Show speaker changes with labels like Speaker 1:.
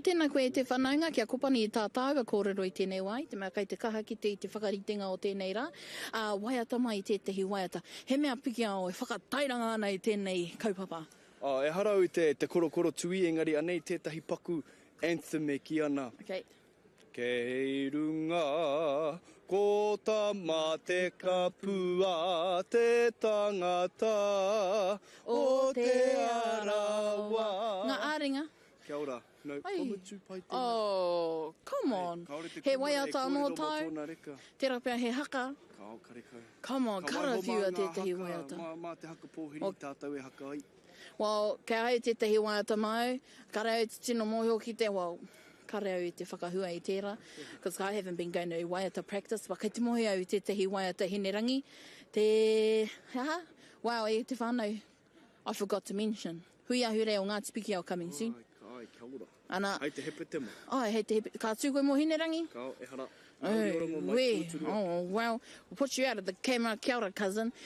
Speaker 1: tēnā koe e te whanaunga kia kopani i tā tāua kōrero i tēnei wā, i te mea kei te kaha kite i te whakaritenga o tēnei rā, ā, waiata mai i tētehi waiata. He mea pikiao e whakatairanga ana i tēnei kaupapa.
Speaker 2: Ā, ehara au i te, te korokoro tūī, engari anei tētahi paku anthem e kī ana.
Speaker 1: Okay.
Speaker 2: Kei runga ko Tamatekapua te tangata o Te Arawa.
Speaker 1: Ngā ā-ringa.
Speaker 2: Kia ora. No,
Speaker 1: Ai.
Speaker 2: kua mutu pai tēnā.
Speaker 1: Oh, come on.
Speaker 2: Kāore te
Speaker 1: He
Speaker 2: kūmara e
Speaker 1: waiata anō
Speaker 2: kōrero mō
Speaker 1: tāu?
Speaker 2: tōna reka.
Speaker 1: Tērā pea he haka.
Speaker 2: Kāo, karekau.
Speaker 1: Come on,
Speaker 2: Ka waiho mā
Speaker 1: karawhiua
Speaker 2: ngā
Speaker 1: tētahi
Speaker 2: haka,
Speaker 1: waiata.
Speaker 2: mā, mā te haka pōhiri tātou e haka ai.
Speaker 1: Well, kei ahau tētahi waiata māu, kare au te tino mōhio ki te, well, kare au i te whakahua i tērā, because I haven't been going to waiata practice, but kei te mōhio au i tētahi waiata Hinerangi, te, he aha? Wow, e te whānau, I forgot to mention, Hui Ahurei o Ngāti Pikiao coming soon.
Speaker 2: Ai, ai, kia ora.
Speaker 1: Ana.
Speaker 2: Hei te Hepetema.
Speaker 1: Ai, hei te Hepetema. Ka tū koe mō Hinerangi?
Speaker 2: Kao, ehara.
Speaker 1: Oh, we, oh, well, we'll put you out of the camera, kia ora cousin.